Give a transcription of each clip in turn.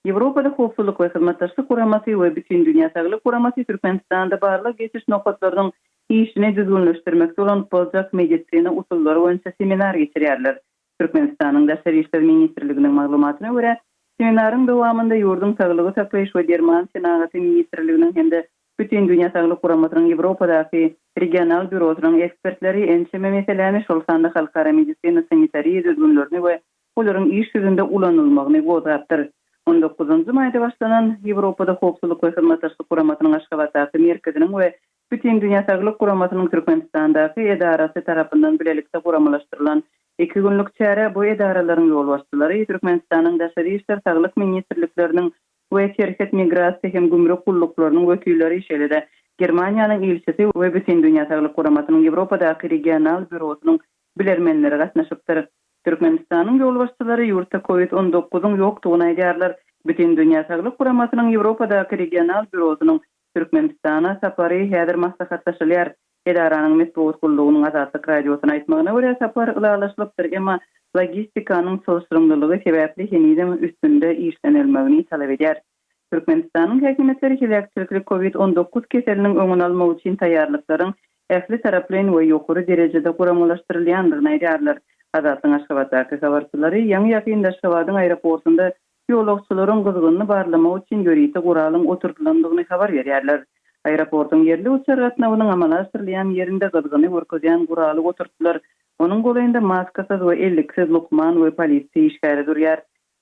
Ýewropada Howpsuzlyk we Hyzmatdaşlyk Guramasy we Bütindünýä Saglyk Guramasy Türkmenistanda barlag-geçiş nokatlarynyň işini düzgünleşdirmekde ulanyp boljak medisina usullary boýunça seminar geçirýärler. Türkmenistanyň Daşary işler ministrliginiň maglumatyna görä, seminaryň dowamynda ýurduň Saglygy saklaýyş we derman senagaty ministrliginiň hem-de Bütindünýä Saglyk Guramasynyň Ýewropadaky regional býurosynyň ekspertleri ençeme meseläni, şol sanda halkara medisina-sanitariýa düzgünlerini we olaryň iş ýüzünde ulanylmagyny gozgapdyr. On dokuzynjy maýda başlanan Ýewropada Howpsuzlyk we Hyzmatdaşlyk Guramasynyň Aşgabatdaky merkeziniň we Bütindünýä Saglyk Guramasynyň Türkmenistandaky edarasy tarapyndan bilelikde guramalaşdyrylan iki günlük çärä bu edaralaryň ýolbaşçylary, Türkmenistanyň Daşary işler, Saglyk ministrlikleriniň we Serhet, migrasiýa hem gümrük gulluklarynyň wekilleri, şeýle-de Germaniýanyň ilçisi we Bütindünýä Saglyk Guramasynyň Ýewropadaky regional býurosynyň bilermenleri gatnaşypdyr. Türkmenistanyň ýolbaşçylary ýurtda Covid on dokuzyň ýokdugyny aýdýarlar. Bütindünýä Saglyk Guramasynyň Ýewropadaky regional býurosynyň Türkmenistana sapary häzir maslahatlaşylýar. Edaranyň metbugat gullugynyň Azatlyk Radiosyna aýtmagyna görä, sapar ylalaşylypdyr, emma logistikanyň çylşyrymlylygy sebäpli henizem üstünde işlenilmegini talap edýär. Türkmenistanyň häkimiýetleri heläkçilikli Covid 19 keseliniň öňüni almak üçin taýýarlyklaryň ähli taraplaýyn we ýokary derejede guramalaşdyrylýandygyny aýdýarlar. Azatlygyň Aşgabatdaky habarçylary ýaňy-ýakynda Aşgabadyň aeroportunda ýolagçylaryň gyzgynyny barlamak üçin ýörite guralyň oturdylandygyny habar berýärler. Aeroportuň ýerli uçar gatnawynyň amala aşyrylýan ýerinde gyzgyny görkezýän guraly oturtdylar. Onuň golaýynda maskasyz we elliksiz lukman we polisiýa işgäri durýar.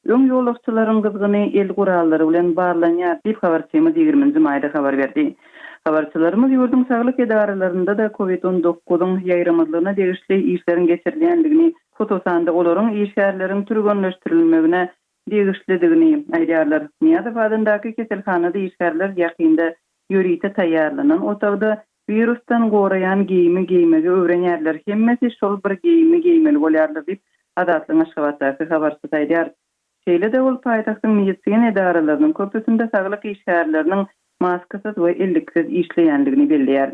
Öň ýolagçylaryň gyzgyny el gurallary bilen barlanýar diýip, habarçymyz ýigriminji maýda habar berdi. Habarçylarymyz ýurduň saglyk edaralarynda-da Covid on dokuzyň ýaýramazlygyna degişli işleriň geçirilýändigini, hususan-da, olaryň işgärleriň türgenleşdirilmegine degişlidigini aýdýarlar. Nyýazow adyndaky keselhanada işgärler ýakynda ýörite taýýarlanan otagda Wirusdan goraýan geýimi geýmegi öwrenýärler, hemmesi şol bir geýimi geýmeli bolýarlar diýip, Azatlygyň Aşgabatdaky habarçysy aýdýar. Şeýle-de ol paýtagtyň medisina edaralarynyň köpüsinde saglyk işgärleriniň maskasyz we elliksiz işleýändigini belleýär.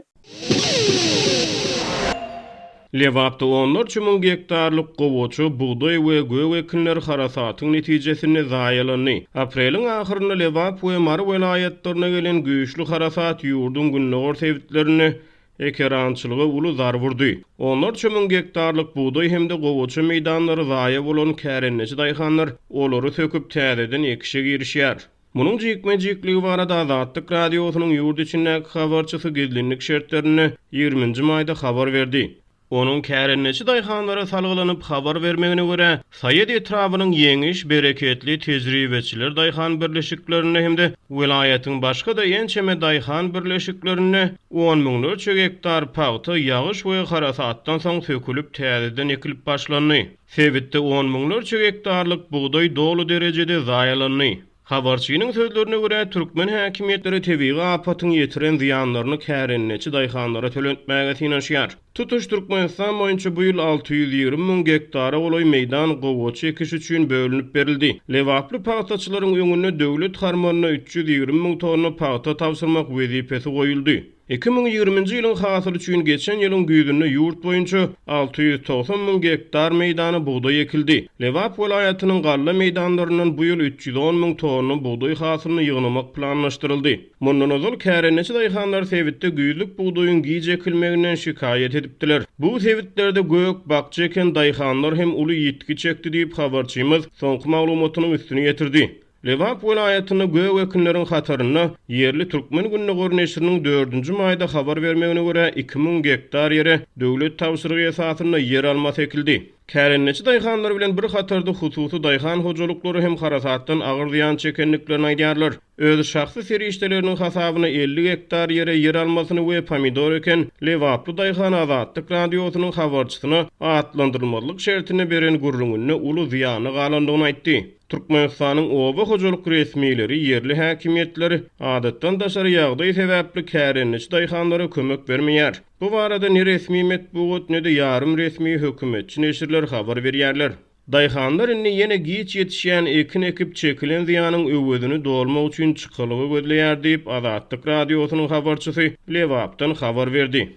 Lebapda onlarça müň gektarlyk gowaça, bugdaý we gök ekinler harasatyň netijesinde zaýalandy. Apreliň ahyrynda Lebap we Mary welaýatlaryna gelen güýçli harasat ýurduň gündogar sebitlerinde ekerançylyga uly zarba urdy. Onlarça müň gektarlyk bugdaý hem-de gowaça meýdanlary zaýa bolan kärendeçi daýhanlar olary söküp täzeden ekişe girişýär. Munuň jikme-jikligi barada Azatlyk Radiosynyň ýurt içindäki habarçysy gizlinlik şertlerinde ýigriminji maýda habar berdi. Onuň kärendeçi daýhanlara salgylanyp habar bermegine görä, Saýat etrabynyň Ýeňiş, Bereketli, Tejribeçiler daýhan birleşiklerinde hem-de welaýatyň başga-da ençeme daýhan birleşiklerinde on müňlerçe gektar pagta ýagyş we harasatdan soň sökülip täzeden ekilip başlandy. Sebitde on müňlerçe gektarlyk bugdaý doly derejede zaýalandy. Habarçynyň sözlerine görä, türkmen häkimiýetleri tebigy apatyň ýetiren zyýanlaryny kärendeçi daýhanlara töletmäge synanyşýar. Tutuş Türkmenistan boýunça bu ýyl 620 müň gektara golaý meýdan gowaça ekişi üçin bölünip berildi. Lebaply pagtaçylaryň öňünde döwlet harmanyna 320 müň tonna pagta tabşyrmak wezipesi goýuldy. 2020-nji ýylyň hasyly üçin geçen ýylyň güýzünde ýurt boýunça 690 müň gektar meýdana bugdaý ekildi. Lebap welaýatynyň galla meýdanlaryndan bu ýyl 310 müň tonna bugdaý hasylyny ýygnamak planlaşdyryldy. Mundan ozal, kärendeçi daýhanlar sebitde güýzlük bugdaýyň giç ekilmeginden şikaýat edipdiler. Bu sebitlerde gök-bakja eken daýhanlar hem uly ýitgi çekdi diýip, habarçymyz soňky maglumatynyň üstüni ýetirdi. Lebap welaýatynda gök ekinleriň hatarynda, ýerli Türkmen gündogar neşiriniň dördünji maýda habar bermegine görä, 2000 gektar ýere döwlet tabşyrygy esasynda ýer almasy ekildi. Kärendeçi daýhanlar bilen bir hatarda hususy daýhan hojalyklary hem harasatdan agyr zyýan çekendiklerini aýdýarlar. Öz şahsy serişdeleriniň hasabyna 50 gektar ýere ýer almasyny we pomidor eken lebaply daýhan Azatlyk Radiosynyň habarçysyna atlandyrylmazlyk şertinde beren gürrüňinde uly zyýana galandygyny aýtdy. Türkmenistanyň oba hojalyk resmileri, ýerli häkimiýetler adatdan daşary ýagdaý sebäpli kärendeçi daýhanlara kömek bermeýär. Bu barada ne resmi metbugat, ne-de ýarym resmi hökümetçi neşirler habar berýärler. Daýhanlar indi ýene giç ýetişýän ekin ekip, çekilen zyýanyň öwezini dolmak üçin çykalga gözleýär diýip, Azatlyk Radiosynyň habarçysy Lebapdan habar berdi.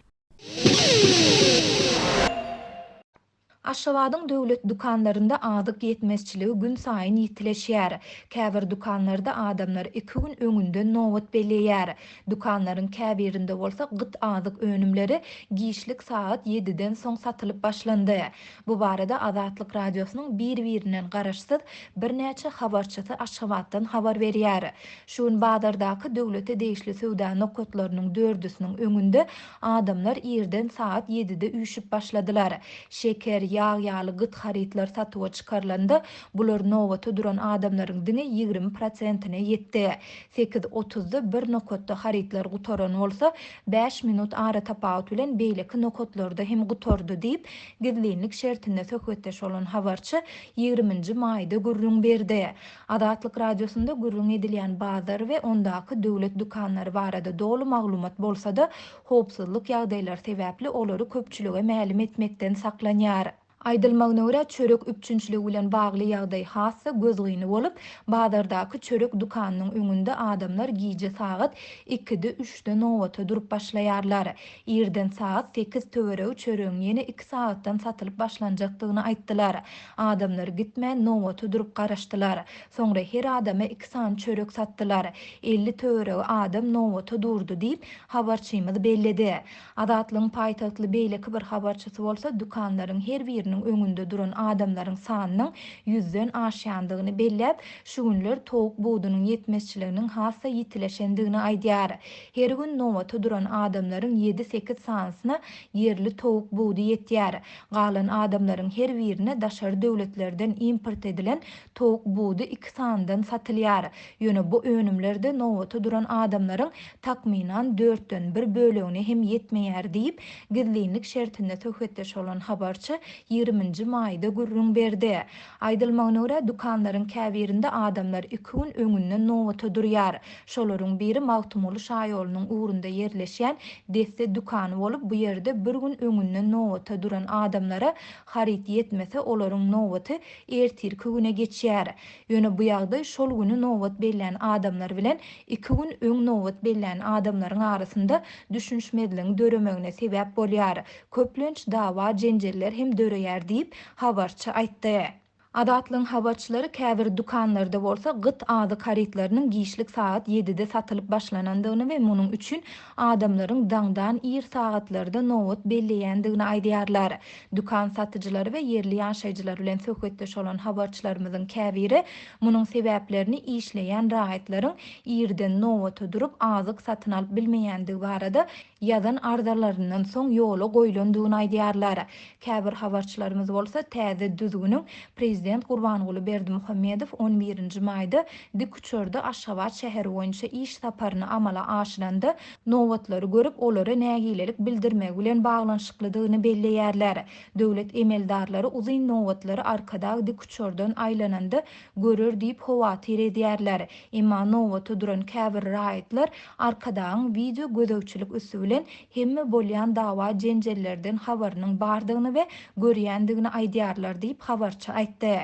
Aşgabadyň döwlet dükanlarynda azyk ýetmezçiligi günsaýyn ýitileşýär. Käbir dükanlarda adamlar iki gün öňünden nobat belleýär. Dükanlaryň käbirinde bolsa gyt azyk önümleri giçlik sagat ýediden soň satylyp başlandy. Bu barada Azatlyk Radiosynyň bir-birinden garaşsyz birnäçe habarçysy Aşgabatdan habar berýär. Şu gün bazardaky döwlete degişli söwda nokatlarynyň dördüsiniň öňünde Adamlar irden sagat ýedide üýşüp başladylar. Şeker, ýag ýaly gyt harytlar satuwa çykarylanda, bular nobata duran adamlaryň diňe 20 prosentine ýetdi. Sekiz otuzda bir nokatda harytlar gutaran bolsa, bäş minut aratapawut bilen beýleki nokatlarda hem gutardy diýip, gizlinlik şertinde söhbetdeş bolan habarçy ýigriminji maýda gürrüň berdi. Azatlyk Radiosynda gürrüň edilýän bazar we ondaky döwlet dükanlary barada doly maglumat bolsa-da, howpsuzlyk ýagdaýlary sebäpli olary köpçülige mälim etmekden saklanýar. Aýdylmagyna görä, çörek üpjünçiligi bilen bagly ýagdaý has-da gözgyny bolup, bazardaky çörek dükanynyň öňünde adamlar gije sagat ikide-üçde nobata durup başlaýarlar. Irden sagat sekiz töweregi çöregiň ýene iki sagatdan satylyp başlanjakdygyny aýtdylar. Adamlar gitmän nobata durup garaşdylar. Soňra her adama iki sany çörek satdylar. 50 töweregi adam nobata durdy diýip, habarçymyz belledi. Azatlygyň paýtagtly beýleki bir habarçysy bolsa dükanlaryň her biriniň öňünde duran adamlaryň sanynyň ýüzden aşýandygyny belläp, şu günler towuk budunyň ýetmezçiliginiň has-da ýitileşendigini aýdýar. Her gün nobata duran adamlaryň ýedi-sekiz sanysyna ýerli towuk budy ýetýär. Galan adamlaryň her birine daşary döwletlerden import edilen towuk budy iki sanydan satylýar. Ýöne bu önümler-de nobata duran adamlaryň takmynan dörtden bir bölegine hem ýetmeýär diýip, gizlinlik şertinde söhbetdeş bolan habarçy ýigriminji maýda gürrüň berdi. Aýdylmagyna görä, dükanlaryň käbirinde adamlar iki gün öňünden nobata durýar. Şolaryň biri Magtymguly şaýolunyň ugrunda ýerleşýän Desse dükany bolup, bu ýerde bir gün öňünden nobata duran adamlara haryt ýetmese, olaryň nobaty ertirki güne geçýär. Ýöne bu ýagdaý şol güni nobat bellän adamlar bilen iki gün öň nobat bellän adamlaryň arasynda düşünişmezligiň döremegine sebäp bolýar. Köplenç dawa-jenjeller hem döreýär diýip, habarçy aýtdy. Azatlygyň habarçylary käbir dükanlarda bolsa gyt azyk harytlarynyň giçlik sagat ýedide satylyp başlanandygyny we munuň üçin adamlaryň daňdan ir sagatlarda nobat belleýändigini aýdýarlar. Dükan satyjylary we ýerli ýaşaýjylar bilen söhbetdeş bolan habarçylarymyzyň käbiri munuň sebäplerini işleýän raýatlaryň irden nobata durup azyk satyn alyp bilmeýändigi barada ýazan arzalaryndan soň ýola goýlandygyny aýdýarlar. Käbir habarçylarymyz bolsa täze düzgüniň prezident Gurbanguly Berdimuhamedow on birinji maýda dikuçarda Aşgabat şäheri boýunça iş saparyny amala aşyranda nobatlary görüp, olara nägilelik bildirmegi bilen baglanyşyklydygyny belleýärler. Döwlet emeldarlary uzyn nobatlary Arkadag dikuçardan aýlananda görer diýip howatyr edýärler. Emma nobata duran käbir raýatlar Arkadagyň wideo gözegçilik üsti bilen hemme bolýan dawa-jenjellerden habarynyň bardygyny we görýändigini aýdýarlar diýip, habarçy aýtdy.